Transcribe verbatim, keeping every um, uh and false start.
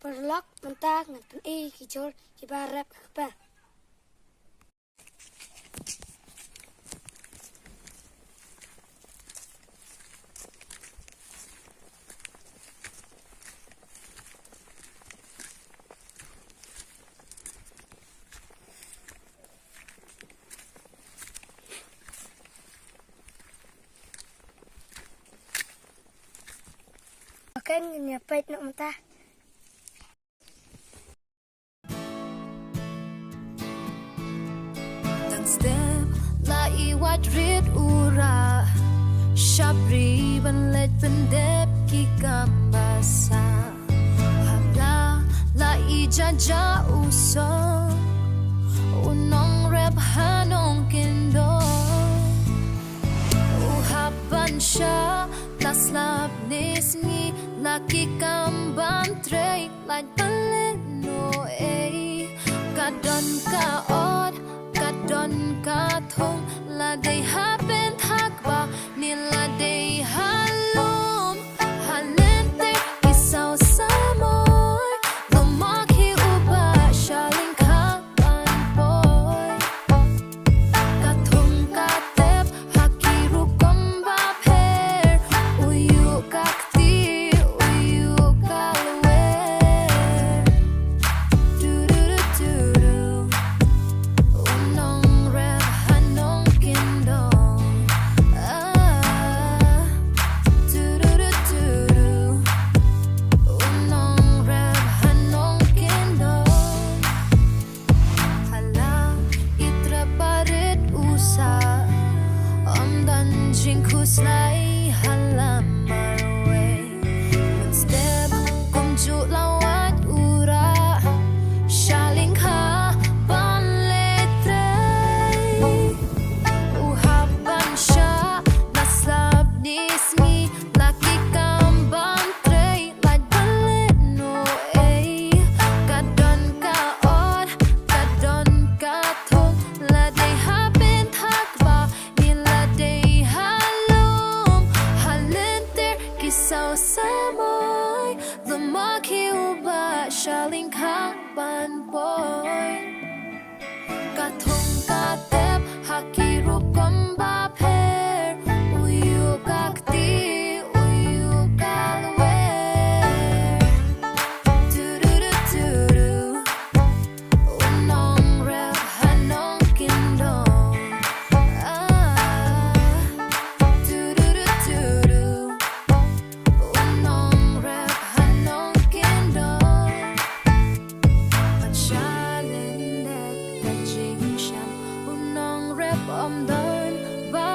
Paralok, mynta ngan pyni ki jhur kiba rep ha kper. Okay, ngin ïa peit noh mynta. Dang step la i wad rit u rah sha bri ban leit pyndep ki kam ba sah. Hap la la i ja ja u song u nongrep ha Nongkyndong. U hap ban shah la slap ne sngi la ki kam ban trei. Lait ban leh noh ei, ka don ka ot, ka don ka thung, la dei ha pynthak ba, ne la dei ha lum, ha lynter ki saw samoi, lum ma ki u ba sha lyngkha ban poi. Ka thung ka tep ha ki rukom ba pher, u ïuh ka kti, u ïuh ka lwer. Tudu tudu, u nongrep ha Nongkyndong. Ah, tudu tudu, u nongrep ha Nongkyndong. Hala i trep barit u sah, ym don jingkhuslai hala marwei. Mynstep kumjuh la wad u rah sha lyngkha ban leit trei. U hap ban shah na slap ne sngi la ki kam ban trei. Lait ban leh noh ei, ka don ka ot, ka don ka thung, la dei ha pynthak ba, ne la dei ha lum, ha lynter ki saw samoi, lum ma ki u ba sha lyngkha ban poi. Ka thung ka tep ha ki rukom ba pher, u ïuh ka kti, u ïuh ka lwer. Tudu tudu, u nongrep ha Nongkyndong. Ah, tudu tudu, u nongrep ha Nongkyndong. Ban sha lyndet ka jingshem, u nongrep ym don ba